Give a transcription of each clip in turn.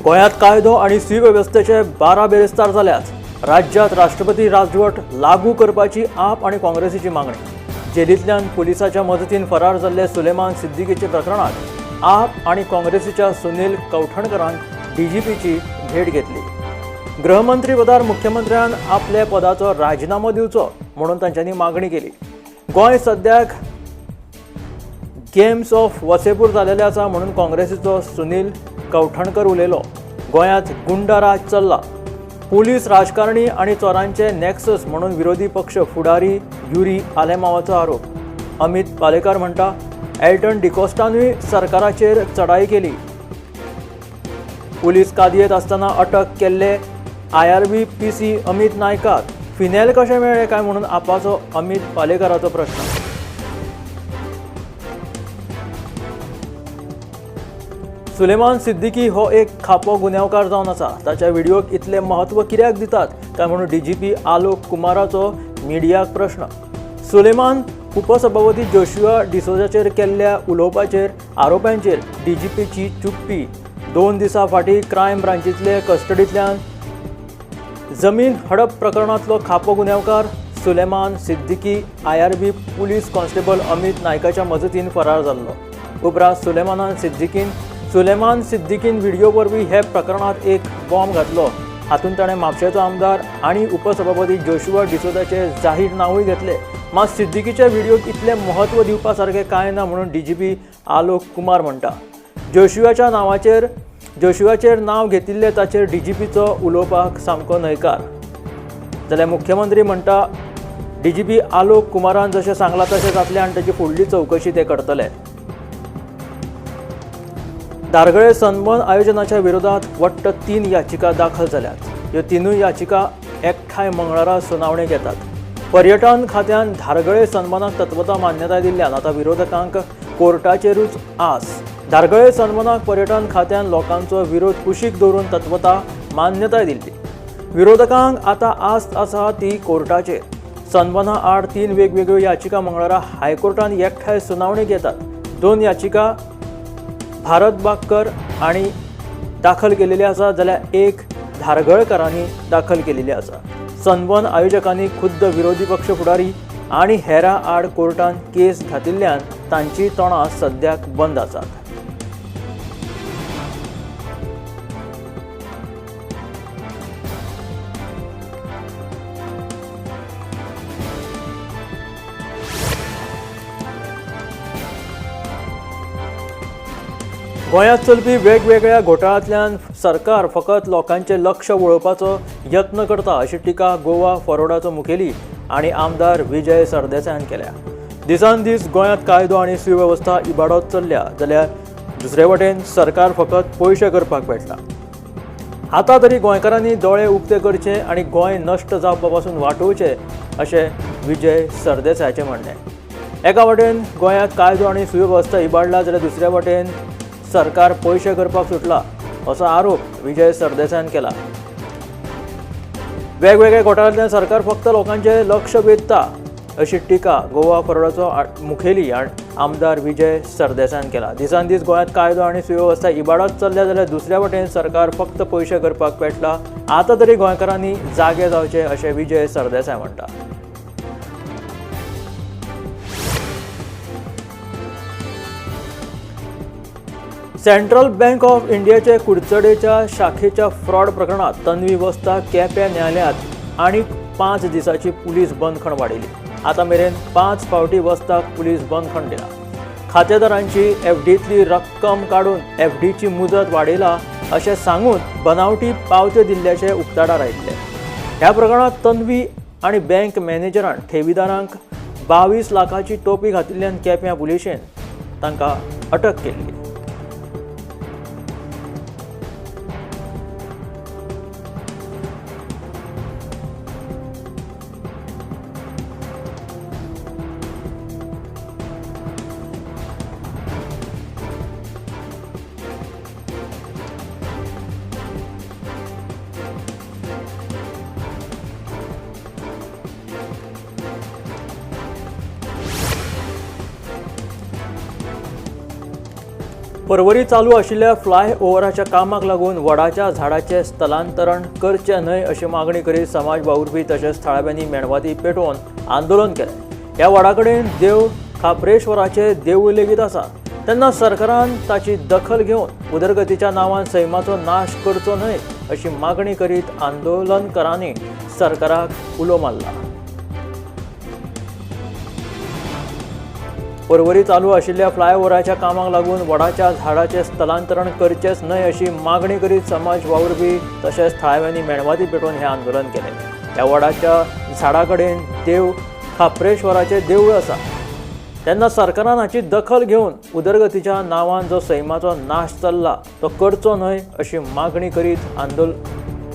गोंयांत कायदो आनी सुवेवस्थेचे 12 बेरेस्तार जाल्यात. राज्यांत राष्ट्रपती राजवट लागू करपाची आप आनी काँग्रेसीची मागणी. जेलींतल्यान पुलिसाच्या मजतीन फरार जाल्ले सुलेमान सिद्दीकीच्या प्रकरणात आप आनी काँग्रेसीच्या सुनील कवठणकरान डीजीपीची भेट घेतली. गृहमंत्री पदार मुख्यमंत्र्यान आपल्या पदाचो राजीनामो दिवचो म्हणून तांच्यांनी मागणी केली. गोंय सद्याक गेम्स ऑफ वसेपूर जालेले आसा म्हणून काँग्रेसीचो सुनील कवठणकर उलयलो. गोंयांत गुंडा राज चल्ला. पुलीस राजकारणी आनी चोरांचे नॅक्सस म्हणून विरोधी पक्ष फुडारी युरी आलेमावाचो आरोप. अमित पालेकार म्हणटा एल्टन डिकोस्टानूय सरकाराचेर चढाई केली. पुलीस कादयेंत आसतना अटक केल्ले IRB PC Amit नायकाक फिनेल कशें मेळ्ळें काय म्हणून आपाचो अमित पालेकाराचो प्रश्न. सुलेमान सिद्दीकी हो एक खापो गुन्यांवकार जावन आसा. ताच्या व्हिडियोक इतलें म्हत्व कित्याक दितात काय म्हणून डीजीपी आलोक कुमाराचो मिडियाक प्रश्न. सुलेमान उपसभापती जोशुआ डिसोजाचेर केल्ल्या उलोवपाचेर आरोपांचेर डीजीपीची चुप्पी. 2 दिसां फाटीं क्रायम ब्रांचींतले कस्टडींतल्यान जमीन हडप प्रकरणांतलो खापो गुन्यांवकार Suleman Siddiqui IRB police constable Amit नायकाच्या मजतीन फरार जाल्लो. उपरांत सुलेमान सिद्दीकीन व्हिडिओ वरवीं हे प्रकरणांत एक बॉम्ब घातलो. हातूंत ताणें म्हापशेचो आमदार आनी उपसभापती जोशुआ डिसोजाचे जाहीर नांवूय घेतले. मात सिद्दीकीच्या व्हिडिओक इतलें म्हत्व दिवपा सारकें कांय ना म्हणून डीजीपी आलोक कुमार म्हणटा. जोशुआचेर नांव घेतिल्लें ताचेर डीजीपीचो उलोवपाक सामको न्हयकार. जाल्यार मुख्यमंत्री म्हणटा डीजीपी आलोक कुमारान जशें सांगलां तशें जातलें आनी ताची फुडली चवकशी ते करतले. धारगळे सनबर्न आयोजनाच्या विरोधात वट्ट 3 याचिका दाखल जाल्यात. ह्यो 3 याचिका एकठांय मंगळारा सुनावणेक येतात. पर्यटन खात्यान धारगळे सनबर्नाक तत्वता मान्यताय दिल्ल्यान आतां विरोधकांक कोर्टाचेरूच आस. धारगळे सनबर्नाक पर्यटन खात्यान लोकांचो विरोध कुशीक दवरून तत्वता मान्यताय दिल्ली. विरोधकांक आतां आस्त आसा ती कोर्टाचेर. सनबर्ना आड 3 वेगवेगळ्यो याचिका मंगळारा हायकोर्टान एकठांय सुनावणेक येतात. 2 याचिका भारत बागकर आनी दाखल केलेली आसा, जाल्यार 1 धारगळकारांनी दाखल केलेली आसा. सनबर्न आयोजकांनी खुद्द विरोधी पक्ष फुडारी आनी हेरा आड कोर्टान केस घातिल्ल्यान तांची तोंडां सद्याक बंद आसात. गोंयांत चलपी वेगवेगळ्या घोटाळ्यांतल्यान सरकार फकत लोकांचें लक्ष वळोवपाचो यत्न करता अशी टिका गोवा फॉरवर्डाचो मुखेली आनी आमदार विजय सरदेसायान केल्या. दिसान दीस गोंयांत कायदो आनी सुवेवस्था इबाडत चल्ल्या, जाल्यार दुसरे वटेन सरकार फकत पयशे करपाक पेटला. आतां तरी गोंयकारांनी दोळे उक्ते करचे आनी गोंय नश्ट जावपा पासून वाटोवचें अशें विजय सरदेसायाचें म्हणणें. एका वटेन गोंयांत कायदो आनी सुवेवस्था इबाडला, जाल्यार दुसऱ्या वटेन सरकार पयशे करपाक सुटला असो आरोप विजय सरदेसायान केला. वेगवेगळ्या घोटाळ्यांतल्यान सरकार फक्त लोकांचें लक्ष वेधता अशी टिका गोवा फॉरवर्डाचो मुखेली आनी आमदार विजय सरदेसायान केला. दिसान दीस गोंयांत कायदो आनी सुवेवस्था इबाडत चल्ल्या, जाल्यार दुसऱ्या वटेन सरकार फक्त पयशे करपाक पेटला. आतां तरी गोंयकारांनी जागे जावचे अशें विजय सरदेसाय म्हणटा. सेंट्रल बँक ऑफ इंडियाचे कुडचडेच्या शाखेच्या फ्रॉड प्रकरणात तन्वी वस्ता केप्यां न्यायालयांत आनीक 5 दिसांची पुलीस बंदखण वाडयली. आतां मेरेन 5 फावटी वस्ताक पुलीस बंदखण दिला. खातेदारांची एफडींतली रक्कम काडून एफडीची मुजत वाडयला अशें सांगून बनावटी पावत्यो दिल्ल्याचें उक्ताडार आयिल्लें. ह्या प्रकरणांत तन्वी आनी बँक मॅनेजरान ठेवीदारांक 22 लाखाची टोपी घातिल्ल्यान केप्यां पुलिशेन तांकां अटक केल्ली. परवरी चालू आशिल्ल्या फ्लायओव्हराच्या कामाक लागून वडाच्या झाडाचें स्थलांतरण करचें न्हय अशी मागणी करीत समाज वावुरपी तशेंच थळाव्यांनी मेणवाती पेटोवन आंदोलन केलें। ह्या वडा कडेन देव खाप्रेश्वराचें देवूळ लेगीत आसा, तेन्ना सरकारान ताची दखल घेवन उदरगतीच्या नांवान सैमाचो नाश करचो न्हय अशी मागणी करीत आंदोलनकारांनी सरकाराक उलो मारला। परवरी चालू आशिल्ल्या फ्लायओव्हराच्या कामाक लागून वडाच्या झाडाचें स्थलांतरण करचेंच न्हय अशी मागणी करीत समाज वावुरपी तशेंच थळाव्यांनी मेणवाती पेटोवन हें आंदोलन केलें। ह्या वडाच्या झाडा कडेन देव खाप्रेश्वराचें देवूळ आसा, तेन्ना सरकारान हाची दखल घेवन उदरगतीच्या नांवान जो सैमाचो नाश चल्ला तो करचो न्हय अशी मागणी करीत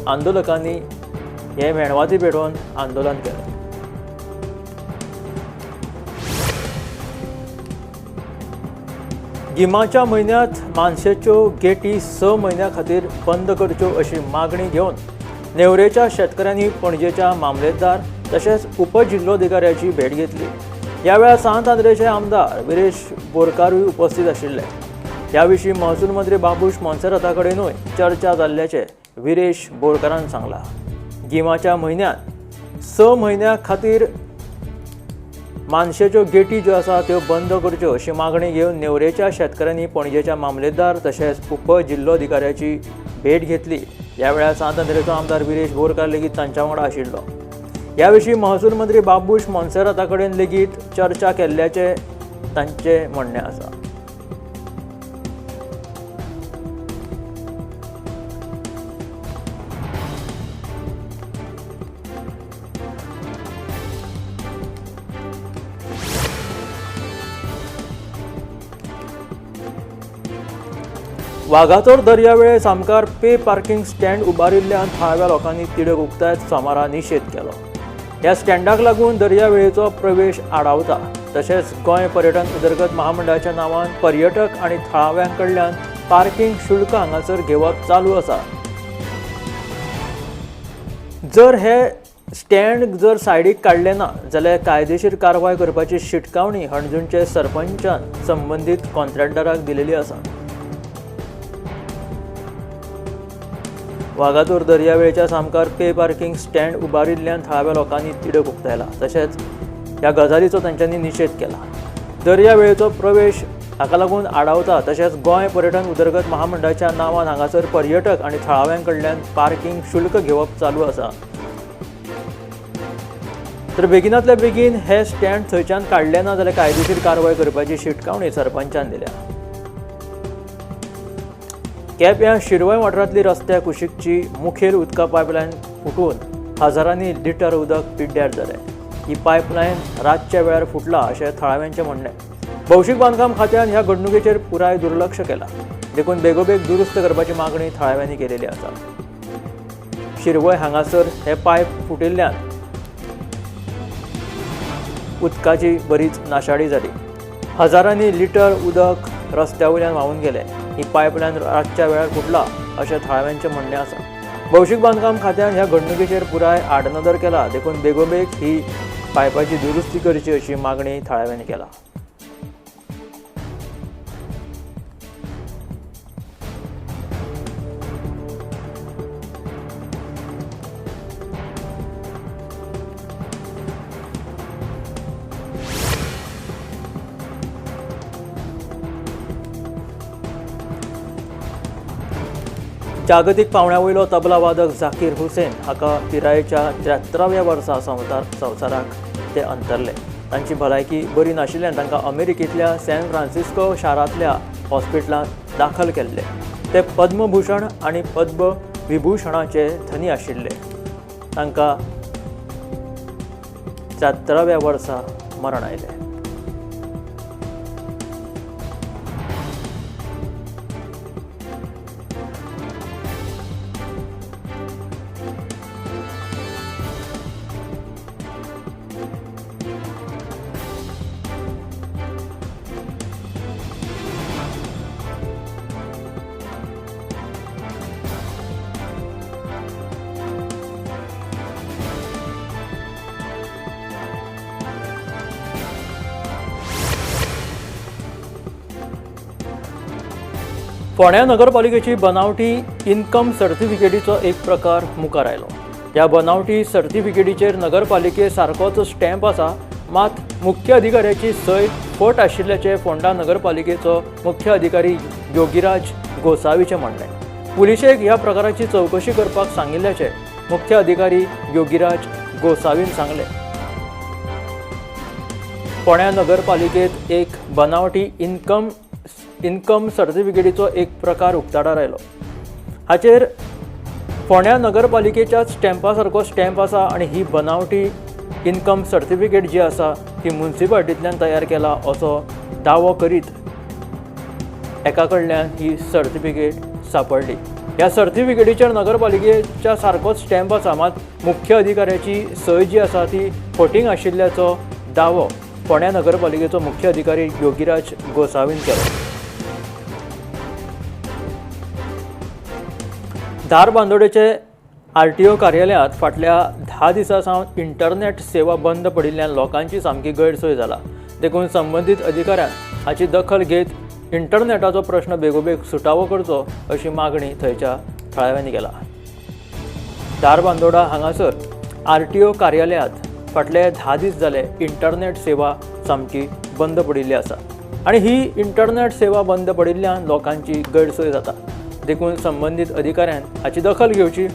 आंदोलकांनी हे मेणवाती पेटोवन आंदोलन केलें। गिमाच्या म्हयन्यांत मानशेच्यो गेटी 6 म्हयन्यां खातीर बंद करच्यो अशी मागणी घेवन नेवरेच्या शेतकऱ्यांनी पणजेच्या मामलेदार तशेंच उपजिल्लोधिकाऱ्याची भेट घेतली। ह्या वेळार सांत आंद्रेचे आमदार विरेश बोरकारूय उपस्थित आशिल्ले। ह्या विशीं महसूल मंत्री बाबूश मोन्सेराता कडेनूय चर्चा जाल्ल्याचें विरेश बोरकारान सांगलां। गिमाच्या म्हयन्यांत 6 म्हयन्यां खातीर मानशेच्यो गेटी ज्यो आसा त्यो बंद करच्यो अशी मागणी घेवन नेवरेच्या शेतकऱ्यांनी पणजेच्या मामलेदार तशेंच उपजिल्लोधिकाऱ्याची भेट घेतली। ह्या वेळार सांत आंद्रेचो आमदार विरेश बोरकार लेगीत तांच्या वांगडा आशिल्लो। ह्या विशीं महसूल मंत्री बाबूश मोन्सेराता कडेन लेगीत चर्चा केल्ल्याचें तांचें म्हणणें आसा। वागातोर दर्यावेळे सामकार पे पार्किंग स्टँड उबारिल्ल्यान थळाव्या लोकांनी तिडक उक्तायत सोमारा निशेध केलो। ह्या स्टँडाक लागून दर्यावेळेचो प्रवेश आडावता, तशेंच गोंय पर्यटन उदरगत महामंडळाच्या नांवान पर्यटक आनी थळाव्यां कडल्यान पार्किंग शुल्क हांगासर घेवप चालू आसा। जर हे स्टँड जर सायडीक काडले ना जाल्यार कायदेशीर कारवाय करपाची शिटकावणी हणजूणचे सरपंचान संबंदीत कॉन्ट्रॅक्टराक दिलेली आसा। वागातोर दर्यावेळेच्या सामकार पे पार्किंग स्टँड उबारिल्ल्यान थळाव्या लोकांनी तिडक उक्तायला, तशेंच ह्या गजालीचो तांच्यांनी निशेध केला। दर्यावेळेचो प्रवेश हाका लागून आडावता, तशेंच गोंय पर्यटन उदरगत महामंडळाच्या नांवान हांगासर पर्यटक आनी थळाव्यां कडल्यान पार्किंग शुल्क घेवप चालू आसा। तर बेगिनातल्या बेगीन हे स्टँड थंयच्यान काडले ना जाल्यार कायदेशीर कारवाय करपाची शिटकावणी सरपंचान दिल्या। केप्यां शिरवय वाठारांतली रस्त्या कुशीकची मुखेल उदका पायपलायन फुटून हजारांनी लिटर उदक पिड्ड्यार जालें। ही पायपलायन रातच्या वेळार फुटला अशें थळाव्यांचें म्हणणें। भौशीक बांदकाम खात्यान ह्या घडणुकेचेर पुराय दुर्लक्ष केलां, देखून बेगोबेग दुरुस्त करपाची मागणी थळाव्यांनी केलेली आसा। शिरवय हांगासर हे पायप फुटिल्ल्यान उदकाची बरीच नाशाडी जाली। हजारांनी लिटर उदक रस्त्या वयल्यान व्हांवून गेलें। ही पायपलायन रातच्या वेळार फुटला अशें थळाव्यांचें म्हणणें आसा। भौशीक बांदकाम खात्यान ह्या घडणुकेचेर पुराय आडनदर केला, देखून बेगोबेग ही पायपाची दुरुस्ती करची अशी मागणी थळाव्यांनी केला। जागतिक पावण्या वयलो तबला वादक झाकीर हुसेन हाका पिरायेच्या 73व्या वर्सा संवसाराक ते अंतरले। तांची भलायकी बरी नाशिल्ल्यान तांकां अमेरिकेंतल्या सॅन फ्रांसिस्को शारांतल्या हॉस्पिटलांत दाखल केल्ले। ते पद्मभूषण आनी पद्मविभूषणाचे धनी आशिल्ले। तांकां 73व्या वर्सा मरण आयलें। फोंड्या नगरपालिकेची बनावटी इन्कम सर्टिफिकेटीचो एक प्रकार मुखार आयलो. ह्या बनावटी सर्टिफिकेटीचेर नगरपालिके सारकोच स्टॅम्प आसा, मात मुख्य अधिकाऱ्याची सय फट आशिल्ल्याचें फोंडा नगरपालिकेचो मुख्य अधिकारी योगीराज गोसावीचें म्हणणें. पुलिशेक ह्या प्रकाराची चवकशी करपाक सांगिल्ल्याचें मुख्य अधिकारी योगीराज गोसावीन सांगलें. फोंड्या नगरपालिकेंत एक बनावटी इन्कम सर्टिफिकेटीचो एक प्रकार उक्ताडार आयलो. हाचेर फोंड्या नगरपालिकेच्या स्टॅम्पा सारको स्टॅम्प आसा आनी ही बनावटी इन्कम सर्टिफिकेट जी आसा ती मुन्सिपालिटींतल्यान तयार केला असो दावो करीत एका कडल्यान ही सर्टिफिकेट सापडली. ह्या सर्टिफिकेटीचेर नगरपालिकेच्या सारकोच स्टॅम्प आसा, मात मुख्य अधिकाऱ्याची सय जी आसा ती फटींग आशिल्ल्याचो दावो फोंड्या नगरपालिकेचो मुख्य अधिकारी योगीराज गोसावीन केलो. धारबांदोडेचे आरटीओ कार्यालयांत फाटल्या 10 दिसां सावन इंटरनेट सेवा बंद पडिल्ल्यान लोकांची सामकी गैरसोय जाला. देखून संबंदीत अधिकाऱ्यान हाची दखल घेत इंटरनेटाचो प्रश्न बेगोबेग सुटावो करचो अशी मागणी थंयच्या थळाव्यांनी केला. धारबांदोडा हांगासर आरटीओ कार्यालयांत फाटले 10 दीस जाले इंटरनेट सेवा सामकी बंद पडिल्ली आसा आनी ही इंटरनेट सेवा बंद पडिल्ल्यान लोकांची गैरसोय जाता. देखून संबंदीत अधिकाऱ्यान हाची दखल घेवची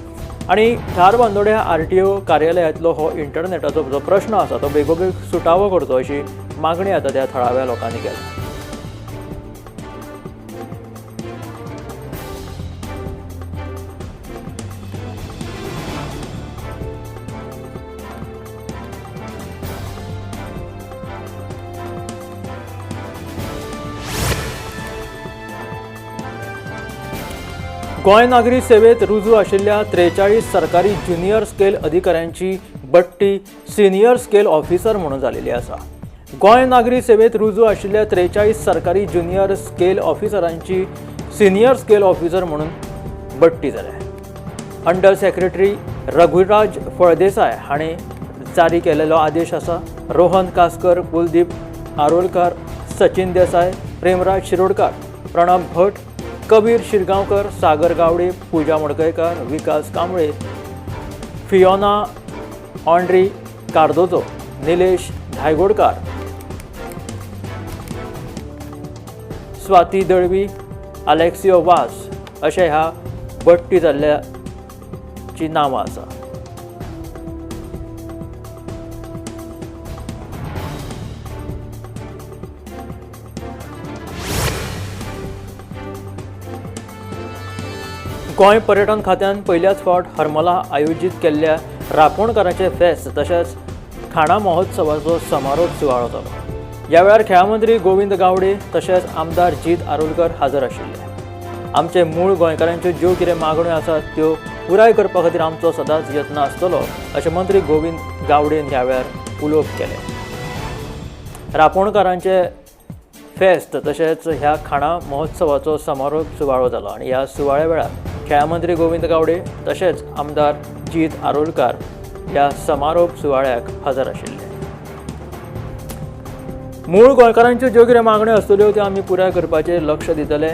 आनी धारबांदोड्या आरटीओ कार्यालयांतलो हो इंटरनेटाचो जो प्रश्न आसा तो बेगोबेग सुटावो करचो अशी मागणी आतां त्या थळाव्या लोकांनी केल्या. गोंय नागरी सेवेत रुजू आशिल्ल्या 43 सरकारी ज्युनियर स्केल अधिकाऱ्यांची बडटी सिनियर स्केल ऑफिसर म्हणून जाल्ली आसा. गोंय नागरी सेवेत रुजू आशिल्ल्या 43 सरकारी ज्युनियर स्केल ऑफिसरांची सिनियर स्केल ऑफिसर म्हणून बडटी जाल्या. अंडर सेक्रेटरी रघुराज फळदेसाय हाणें जारी केलेलो आदेश आसा. रोहन कासकर, कुलदीप आरोलकार, सचिन देसाय, प्रेमराज शिरोडकार, प्रणब भट, कबीर शिरगांवकर, सागर गावडे, पूजा मडकयकार, विकास कांबळे, फियोना ऑन्ड्री कार्दोजो, निलेश धायगोडकार, स्वाती दळवी, अलेक्सियो वास अशे ह्या बडटी जाल्ल्याची नांवां आसा. गोंय पर्यटन खात्यान पयल्याच फावट हरमला आयोजीत केल्ल्या रापोणकारांचे फेस्त तशेंच खाणा महोत्सवाचो समारोप सुवाळो जालो. ह्या वेळार खेळां मंत्री गोविंद गावडे तशेंच आमदार जीत आरोलकर हाजर आशिल्ले. आमचे मूळ गोंयकारांच्यो ज्यो कितें मागण्यो आसात त्यो पुराय करपा खातीर आमचो सदांच यत्न आसतलो अशें मंत्री गोविंद गावडेन ह्या वेळार उलोवप केलें. रापोणकारांचे फेस्त तशेंच ह्या खाणा महोत्सवाचो समारोप सुवाळो जालो आनी ह्या सुवाळ्या वेळार खेळां मंत्री गोविंद गावडे तशेंच आमदार जीत आरोलकार ह्या समारोप सुवाळ्याक हजर आशिल्ले. मूळ गोंयकारांच्यो ज्यो कितें मागण्यो आसतल्यो त्यो आमी पुराय करपाचेर लक्ष दितले,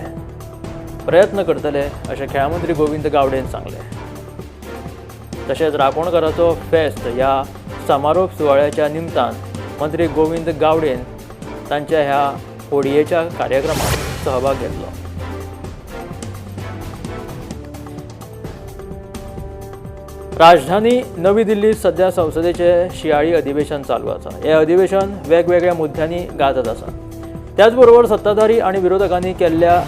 प्रयत्न करतले अशें खेळां मंत्री गोविंद गावडेन सांगलें. तशेंच रापोणकाराचो फेस्त ह्या समारोप सुवाळ्याच्या निमतान मंत्री गोविंद गावडेन तांच्या ह्या होडयेच्या कार्यक्रमात सहभाग घेतलो. राजधानी नवी दिल्लीत सध्या संसदेचे शियाळी अधिवेशन चालू आसा. हे अधिवेशन वेगवेगळ्या मुद्द्यांनी गाजत आसा. त्याचबरोबर सत्ताधारी आनी विरोधकांनी केल्ल्या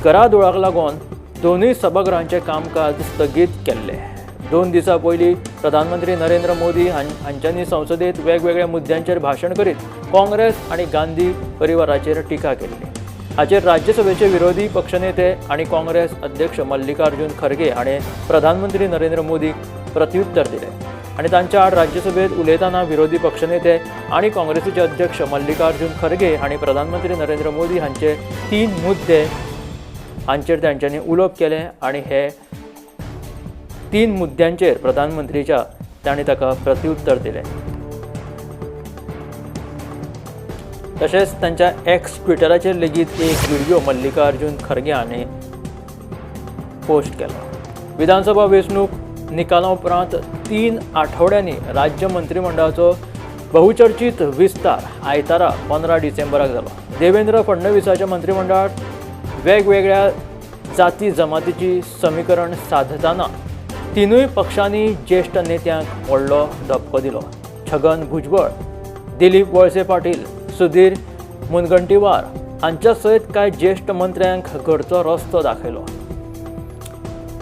गरादोळाक लागून दोनूय सभागृहांचें कामकाज स्थगीत केल्लें. 2 दिसां पयलीं प्रधानमंत्री नरेंद्र मोदी हांच्यांनी संसदेत वेगवेगळ्या मुद्द्यांचेर भाशण करीत काँग्रेस आनी गांधी परिवाराचेर टिका केल्ली. हाचेर राज्यसभेचे विरोधी पक्षनेते आनी काँग्रेस अध्यक्ष मल्लिकार्जुन खरगे हाणें प्रधानमंत्री नरेंद्र मोदीक प्रत्युत्तर दिलें आनी तांच्या आड राज्यसभेत उलयतना विरोधी पक्षनेते आनी काँग्रेसीचे अध्यक्ष मल्लिकार्जुन खरगे हांणी प्रधानमंत्री नरेंद्र मोदी हांचे 3 मुद्दे हांचेर तांच्यांनी उलोवप केलें आनी हे 3 मुद्द्यांचेर प्रधानमंत्रीच्या तांणी ताका प्रत्युत्तर दिलें. तशेंच तांच्या एक्स ट्विटराचेर लेगीत एक व्हिडिओ मल्लिकार्जुन खरगे हांणी पोस्ट केलो. विधानसभा वेंचणूक निकाला उपरांत 3 आठवड्यांनी राज्य मंत्रिमंडळाचो बहुचर्चित विस्तार आयतारा 15 डिसेंबराक जालो. देवेंद्र फडणवीसाच्या मंत्रिमंडळात वेगवेगळ्या जाती जमातीची समीकरण साधताना तिनूय पक्षांनी ज्येश्ठ नेत्यांक व्हडलो धपको दिलो. छगन भुजबळ, दिलीप वळसे पाटील, सुधीर मुनगंटीवार हांच्या सयत कांय ज्येश्ठ मंत्र्यांक घरचो रस्तो दाखयलो.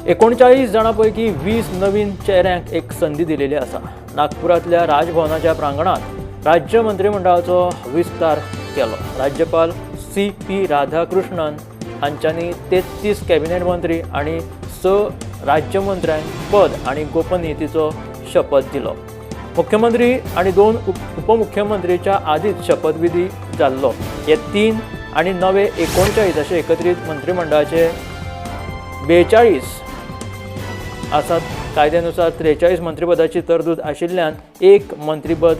39 जाणां पैकी 20 नवीन चेहऱ्यांक एक संदी दिलेली आसा. नागपुरांतल्या राजभवनाच्या प्रांगणांत राज्य मंत्रिमंडळाचो विस्तार केलो. राज्यपाल CP Radhakrishnan हांच्यांनी 33 कॅबिनेट मंत्री आनी 6 राज्यमंत्र्यांक पद आनी गोपनीयतेचो शपथ दिलो. मुख्यमंत्री आनी 2 उपमुख्यमंत्रीच्या आदींच शपथविधी जाल्लो. हे 3 आनी नवे 39 अशे एकत्रीत मंत्रिमंडळाचे 42 आसात. कायद्यानुसार 43 मंत्रिपदाची तरतूद आशिल्ल्यान एक मंत्रिपद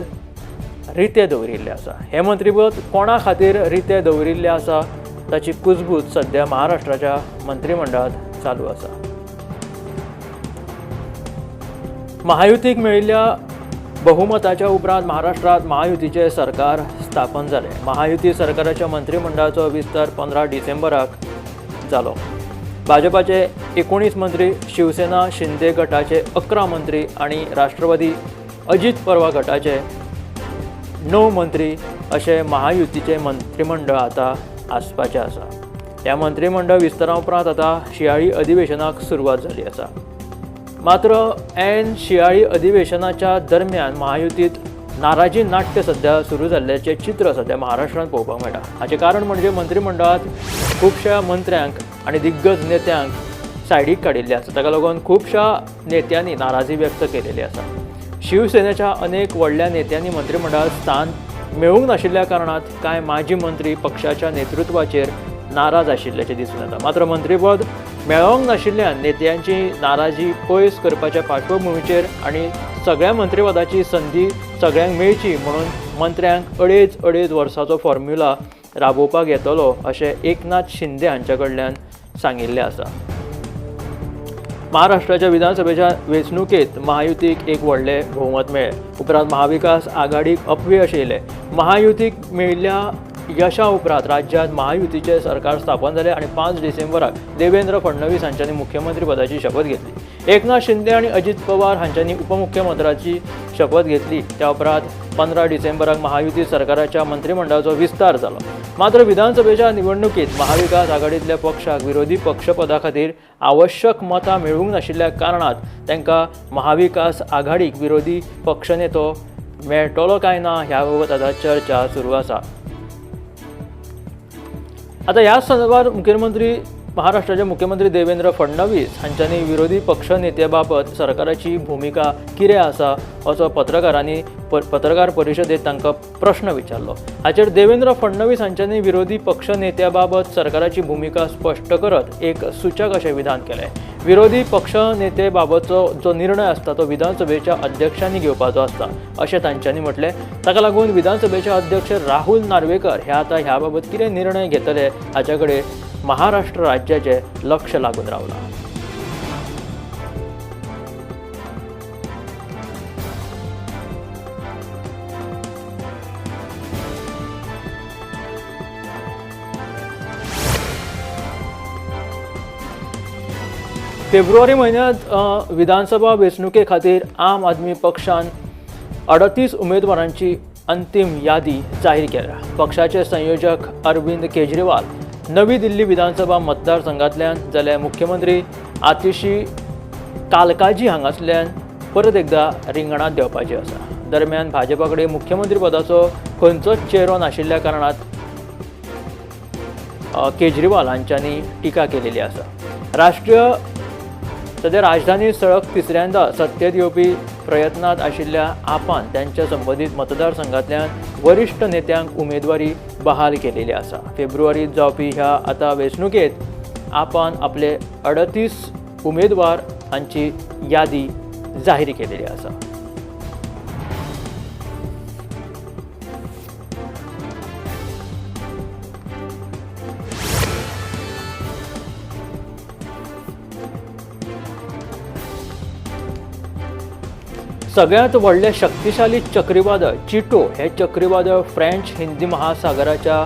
रितें दवरिल्लें आसा. हें मंत्रिपद कोणा खातीर रितें दवरिल्लें आसा ताची कुजबूज सध्या महाराष्ट्राच्या मंत्रिमंडळांत चालू आसा. महायुतीक मेळिल्ल्या बहुमताच्या उपरांत महाराष्ट्रांत महायुतीचें सरकार स्थापन जालें. महायुती सरकाराच्या मंत्रिमंडळाचो विस्तार 15 डिसेंबराक जालो. भाजपाचे 19 मंत्री, शिवसेना शिंदे गटाचे 11 मंत्री आनी राष्ट्रवादी अजित पवार गटाचे 9 मंत्री अशें महायुतीचें मंत्रिमंडळ आतां आसपाचें आसा. ह्या मंत्रिमंडळ विस्तारा उपरांत आतां शियाळी अधिवेशनाक सुरवात जाली आसा. मात्र ऐन शियाळी अधिवेशनाच्या दरम्यान महायुतीत नाराजी नाट्य सध्या सुरू जाल्ल्याचें चित्र सध्या महाराष्ट्रांत पळोवपाक मेळटा. हाचें कारण म्हणजे मंत्रिमंडळांत खुबश्या मंत्र्यांक आनी दिग्गज नेत्यांक सायडीक काडिल्ले आसा. ताका लागून खुबश्या नेत्यांनी नाराजी व्यक्त केलेली आसा. शिवसेनेच्या अनेक व्हडल्या नेत्यांनी मंत्रिमंडळात स्थान मेळूंक नाशिल्ल्या कारणात कांय माजी मंत्री पक्षाच्या नेतृत्वाचेर नाराज आशिल्ल्याचें दिसून येता. मात्र मंत्रीपद मेळोंक नाशिल्ल्यान नेत्यांची नाराजी पयस करपाच्या पार्श्वभुमीचेर आनी सगळ्या मंत्रीपदाची संदी सगळ्यांक मेळची म्हणून मंत्र्यांक 2.5-2.5 वर्साचो फॉर्म्युला राबोवपाक येतलो अशें एकनाथ शिंदे हांच्या कडल्यान सांगिल्लें आसा. महाराष्ट्राच्या विधानसभेच्या वेंचणुकेंत महायुतीक एक व्हडलें भोवमत मेळ्ळें. उपरांत महाविकास आघाडीक अपयश येयलें. महायुतीक मेळिल्ल्या यशा उपरांत राज्यांत महायुतीचें सरकार स्थापन जालें आनी 5 डिसेंबराक देवेंद्र फडणवीस हांच्यांनी मुख्यमंत्री पदाची शपथ घेतली. एकनाथ शिंदे आनी अजित पवार हांच्यांनी उपमुख्यमंत्र्याची शपथ घेतली. त्या उपरांत 15 डिसेंबराक महायुती सरकाराच्या मंत्रिमंडळाचो विस्तार जालो. मात्र विधानसभेच्या निवडणुकीत महाविकास आघाडींतल्या पक्षाक विरोधी पक्षपदा खातीर आवश्यक मतां मेळूंक नाशिल्ल्या कारणात तांकां महाविकास आघाडीक विरोधी पक्षनेतो मेळटलो काय ना ह्या बाबत आतां चर्चा सुरू आसा. आतां ह्या संदर्भात मुख्यमंत्री महाराष्ट्राचे मुख्यमंत्री देवेंद्र फडणवीस हांच्यांनी विरोधी पक्षनेते बाबत सरकाराची भुमिका कितें आसा असो पत्रकारांनी पत्रकार परिशदेंत तांकां प्रश्न विचारलो. हाचेर देवेंद्र फडणवीस हांच्यांनी विरोधी पक्षनेत्या बाबत सरकाराची भुमिका स्पश्ट करत एक सूचक अशें विधान केलें. विरोधी पक्षनेते बाबतचो जो निर्णय आसता तो विधानसभेच्या अध्यक्षांनी घेवपाचो आसता अशें तांच्यांनी म्हटलें. ताका लागून विधानसभेचे अध्यक्ष राहुल नार्वेकर हे आतां ह्या बाबत कितें निर्णय घेतले हाच्या कडेन महाराष्ट्र राज्याचे लक्ष लागून रावलां. फेब्रुवारी म्हयन्यांत विधानसभा वेंचणुके खातीर आम आदमी पक्षान 38 उमेदवारांची अंतीम यादी जाहीर केल्या. पक्षाचे संयोजक अरविंद केजरीवाल नवी दिल्ली विधानसभा मतदारसंघांतल्यान जाल्यार मुख्यमंत्री आतिशी कालकाजी हांगासल्यान परत एकदा रिंगणांत देंवपाची आसा. दरम्यान भाजपा कडेन मुख्यमंत्री पदाचो खंयचोच चेहरो नाशिल्ल्या कारणान केजरीवाल हांच्यांनी टिका केलेली आसा. राष्ट्रीय सध्या राजधानी सळक तिसऱ्यांदा सत्तेत येवपी प्रयत्नांत आशिल्ल्या आपान त्यांच्या संबंदीत मतदारसंघांतल्यान वरिश्ठ नेत्यांक उमेदवारी बहाल केलेली आसा. फेब्रुवारीत जावपी ह्या आतां वेंचणुकेंत आपान आपले 38 उमेदवार हांची यादी जाहीर केलेली आसा. सगळ्यांत व्हडलें शक्तिशाली चक्रीवादळ चिटो हे चक्रीवादळ फ्रेंच हिंदी महासागराच्या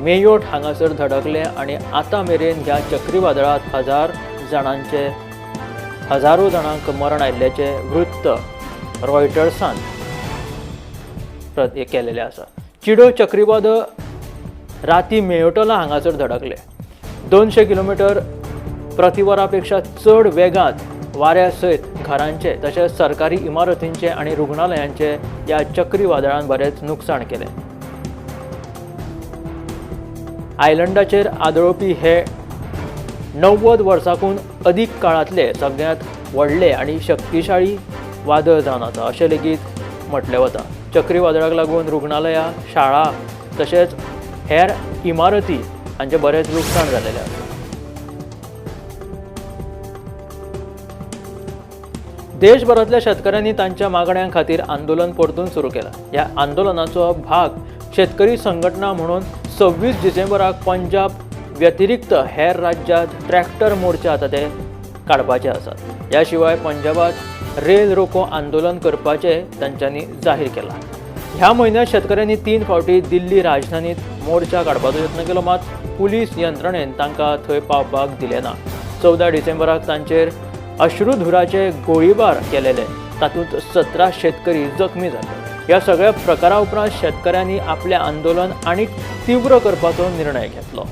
मेयोट हांगासर धडकलें आनी आतां मेरेन ह्या चक्रीवादळांत हजारो जाणांक मरण आयिल्ल्याचें वृत्त रॉयटर्सान केलेलें आसा. चिडो चक्रीवादळ राती मेयोटला हांगासर धडकलें. 200 किलोमिटर प्रतिवरा पेक्षा चड वेगांत वाऱ्या सयत घरांचे तशेंच सरकारी इमारतींचे आनी रुग्णालयांचे ह्या चक्रीवादळान बरेंच नुकसाण केलें. आयलंडाचेर आदळपी हे 90 वर्सांकून अदीक काळांतले सगळ्यांत व्हडले आनी शक्तिशाळी वादळ जावन आसा अशें लेगीत म्हटलें वता. चक्रीवादळाक लागून रुग्णालयां, शाळा तशेंच हेर इमारती हांचें बरेंच लुकसाण जालेलें आसा. देशभरांतल्या शेतकऱ्यांनी तांच्या मागण्यां खातीर आंदोलन परतून सुरू केलां. ह्या आंदोलनाचो भाग शेतकरी संघटना म्हणून 26 डिसेंबराक पंजाब व्यतिरिक्त हेर राज्यांत ट्रॅक्टर मोर्चा आतां ते काडपाचे आसात. ह्या शिवाय पंजाबात रेल रोको आंदोलन करपाचें तांच्यांनी जाहीर केलां. ह्या म्हयन्यांत शेतकऱ्यांनी 3 फावटी दिल्ली राजधानीत मोर्चा काडपाचो यत्न केलो, मात पुलीस यंत्रणेन तांकां थंय पावपाक दिलें ना. 14 डिसेंबराक तांचेर अश्रुधुराचे गोळीबार केलेले, तातूंत 17 शेतकरी जखमी जाले. ह्या सगळ्या प्रकारा उपरांत शेतकऱ्यांनी आपलें आंदोलन आनी तीव्र करपाचो निर्णय घेतलो.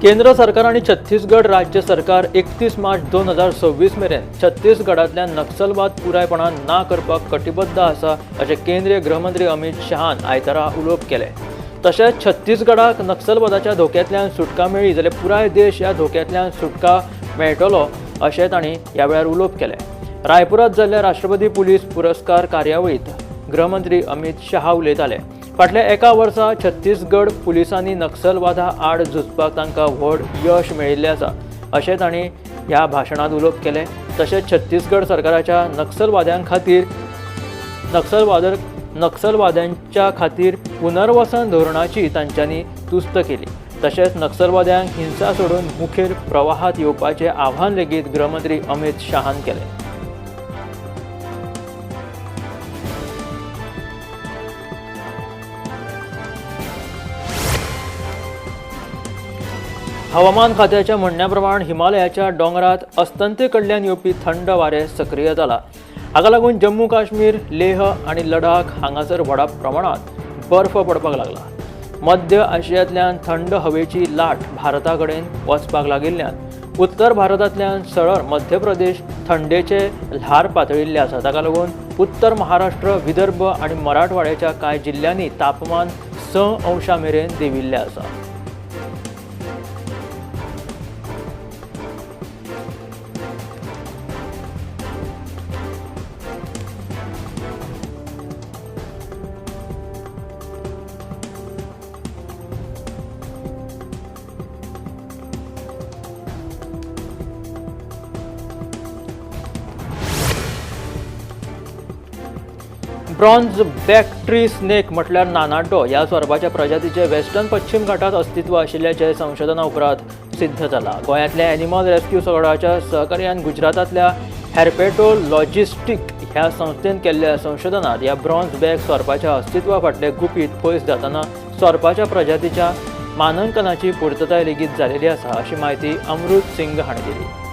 केंद्र सरकार आणि छत्तीसगड राज्य सरकार 31 मार्च 2026 मेरेन छत्तीसगडांतल्यान नक्सलवाद पुरायपणान ना करपाक कटिबद्ध आसा अशें केंद्रीय गृहमंत्री अमित शहान आयतारा उलोवप केलें. तशेंच छत्तीसगडाक नक्सलवादाच्या धोक्यांतल्यान सुटका मेळ्ळी जाल्यार पुराय देश ह्या धोक्यांतल्यान सुटका मेळटलो अशें तांणी ह्या वेळार उलोवप केलें. रायपुरांत जाल्ल्या राष्ट्रपती पुलीस पुरस्कार कार्यावळींत गृहमंत्री अमित शहा उलयताले. फाटल्या एका वर्सा छत्तीसगड पुलिसांनी नक्सलवादा आड झुजपाक तांकां व्हड यश मेळिल्लें आसा अशें तांणी ह्या भाशणांत उलोवप केलें. तशेंच छत्तीसगड सरकाराच्या नक्सलवाद्यांच्या खातीर पुनर्वसन धोरणाची तांच्यांनी तुस्त केली. तशेंच नक्सलवाद्यांक हिंसा सोडून मुखेल प्रवाहात येवपाचें आव्हान लेगीत गृहमंत्री अमित शहान केलें. हवामान खात्याच्या म्हणण्या प्रमाण हिमालयाच्या दोंगरात अस्तंते कडल्यान येवपी थंड वारें सक्रिय जाला. हाका लागून जम्मू काश्मीर, लेह आनी लडाख हांगासर व्हडा प्रमाणांत बर्फ पडपाक लागला. मध्य आशियांतल्यान थंड हवेची लाट भारता कडेन वचपाक लागिल्ल्यान उत्तर भारतांतल्यान सरळ मध्य प्रदेश थंडेचे ल्हार पातळिल्ले आसा. ताका लागून उत्तर महाराष्ट्र, विदर्भ आनी मराठवाड्याच्या कांय जिल्ल्यांनी तापमान 6 अंशां मेरेन देंविल्लें आसा. ब्रॉन्झ बॅक ट्री स्नेक म्हटल्यार नानाटो ह्या सोरपाच्या प्रजातीचे वेस्टर्न पश्चिम घाटात अस्तित्व आशिल्ल्याचें संशोधना उपरांत सिद्ध जाला. गोंयांतल्या एनिमल रेस्क्यू स्क्वॉडाच्या सहकार्यान गुजरातांतल्या हॅर्पेटोलॉजिस्टीक ह्या संस्थेन केल्ल्या संशोधनात ह्या ब्रॉन्झ बॅक सोरपाच्या अस्तित्वा फाटलें गुपीत पयस जातना सोरपाच्या प्रजातीच्या मानांकनाची पुर्तताय लेगीत जालेली आसा अशी म्हायती अमृत सिंग हांणी दिली.